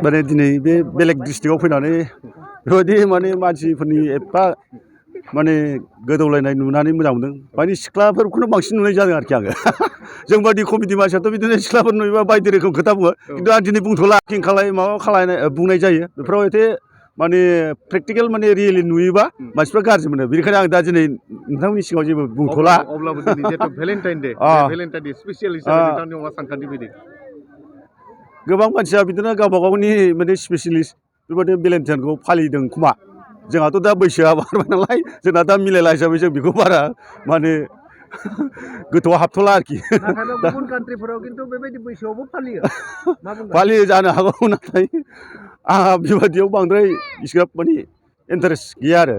माने दिनै बे बेलेग डिस्ट्रिक्टआव फैनानै बेबायदि माने मानसिफोरनि एफा माने गोदौलायनाय नुनानै मोजां मोनदों माने सिख्लाफोरखौनो बांसिन नुनाय जादों आरोखि आङो जों बायदि कमिटि मानसियाथ' बिदिनो सिख्लाफोर नुयोबा बायदि रोखोम खोथा बुङो खिन्थु आं दिनै बुंथ'ला किं खालाय माबा खालायनाय बुंनाय जायो बेफोराव एसे माने प्रेक्टिकेल माने रियेलि नुयोबा मानसिफ्रा गाज्रि मोनो बेनिखायनो आं दा दिनै नोंथांमोननि सिगाङाव जेबो बुंथ'ला अब्लाबो दिनै जिहेतु भेलेन्टाइन डे स्पेसियेल हिसाबै नोंथांनियाव मा सानखान्थि फैदों गोबां मानसिया बिदिनो गावबा गावनि माने स्पेसियेलिस्ट बेबायदि भेलेन्टाइनखौ फालिदों खोमा जोंहाथ' दा बैसोआ बारबाय नालाय जोंना दा मिलायला हिसाबै जों बेखौ बारा माने गोथौआव हाबथ'ला आरोखि गुबुन कान्ट्रिफोराव खिन्थु बेबायदि बैसोआवबो फालियो जानो हागौ नाथाय आंहा बेबायदियाव बांद्राय इसिग्राब माने इन्टारेस्ट गैया आरो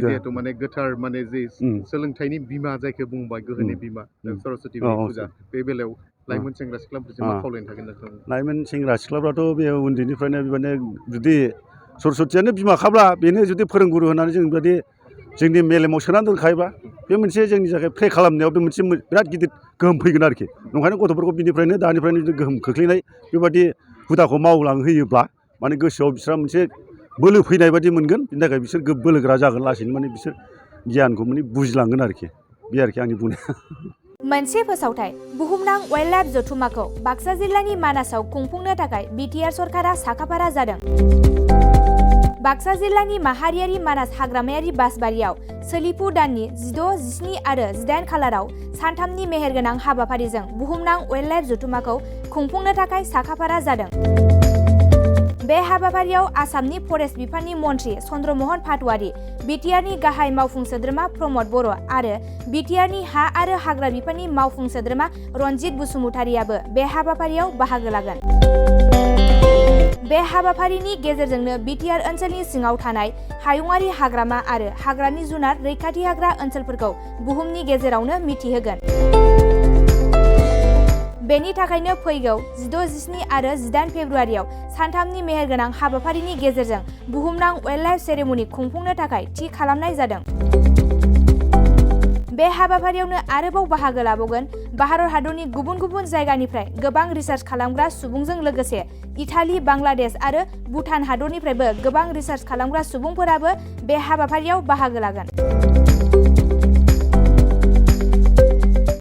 जिहेतु माने गोथार माने जे सोलोंथाइनि बिमा जायखौ बुंबाय गोहोनि बिमा सरस्वती फुजा बे बेलायाव लाइमोन सेंग्रा सिख्लाफोरजों मा खावलायनो थागोन नोंथां लाइमोन सेंग्रा सिख्लाफ्राथ' बे उन्दैनिफ्रायनो बेबायदिनो जुदि सरस्वतीयानो बिमाखाब्ला बेनो जुदि फोरोंगुरु होननानै जों बेबायदि जोंनि मेलेमाव सोनानै दोनखायोबा बे मोनसे जोंनि थाखाय प्रे खालामनायाव बे मोनसे बिराद गिदिर गोहोम फैगोन आरोखि नंखायनो गथ'फोरखौ बिनिफ्रायनो दानिफ्रायनो गोहोम खोख्लैनाय बेबायदि हुदाखौ मावलांहोयोब्ला माने गोसोआव बिस्रा मोनसे बोलो फैनाय बायदि मोनगोन बिनि थाखाय बिसोर बोलोगोरा जागोन लासैनो माने बिसोर गियानखौ माने बुजिलांगोन आरोखि बे आरोखि आंनि बुंनाया मोनसे फोसावथाय बुहुमनां वाइल्ड लाइफ जथुम्माखौ बाक्सा जिल्लानि मानासाव खुंफुंनो थाखाय बिटिआर सरकारा साखाफारा जादों। बाक्सा जिल्लानि माहारियारि मानास हाग्रामायारि बासबारियाव सोलिफु दाननि 16, 17 आरो 18 खालाराव सानथामनि मेहेरगोनां हाबाफारिजों बुहुमनां वाइल्ड लाइफ जथुम्माखौ खुंफुंनो थाखाय साखाफारा जादों। बे हाबाफारियाव आसामनि फरेस्ट बिफाननि मन्थ्रि चन्द्रमोहन पाटवारी, बिटिआरनि गाहाय मावफुं सोद्रोमा प्रमद बर' आरो बिटिआरनि हा आरो हाग्रा बिफाननि मावफुं सोद्रोमा रनजित बसुमतारियाबो बे हाबाफारियाव बाहागो लागोन। बे हाबाफारिनि गेजेरजोंनो बिटिआर ओनसोलनि सिङाव थानाय हायुङारि हाग्रामा आरो हाग्रानि जुनार रैखाथि हाग्रा ओनसोलफोरखौ बुहुमनि गेजेरावनो मिथिहोगोन। बेनि थाखायनो फैगौ 16, 17 आरो 18 फेब्रुआरियाव सानथामनि मेहेरगोनां हाबाफारिनि गेजेरजों बुहुमनां वाइल्ड लाइफ सेरेमनि खुंफुंनो थाखाय थि खालामनाय जादों। बे हाबाफारियावनो आरोबाव बाहागो लाबावगोन भारत हादरनि गुबुन गुबुन जायगानिफ्राय गोबां रिसार्च खालामग्रा सुबुंजों लोगोसे इटालि, बांलादेश आरो भुटान हादरनिफ्रायबो गोबां रिसार्च खालामग्रा सुबुंफोराबो बे हाबाफारियाव बाहागो लागोन।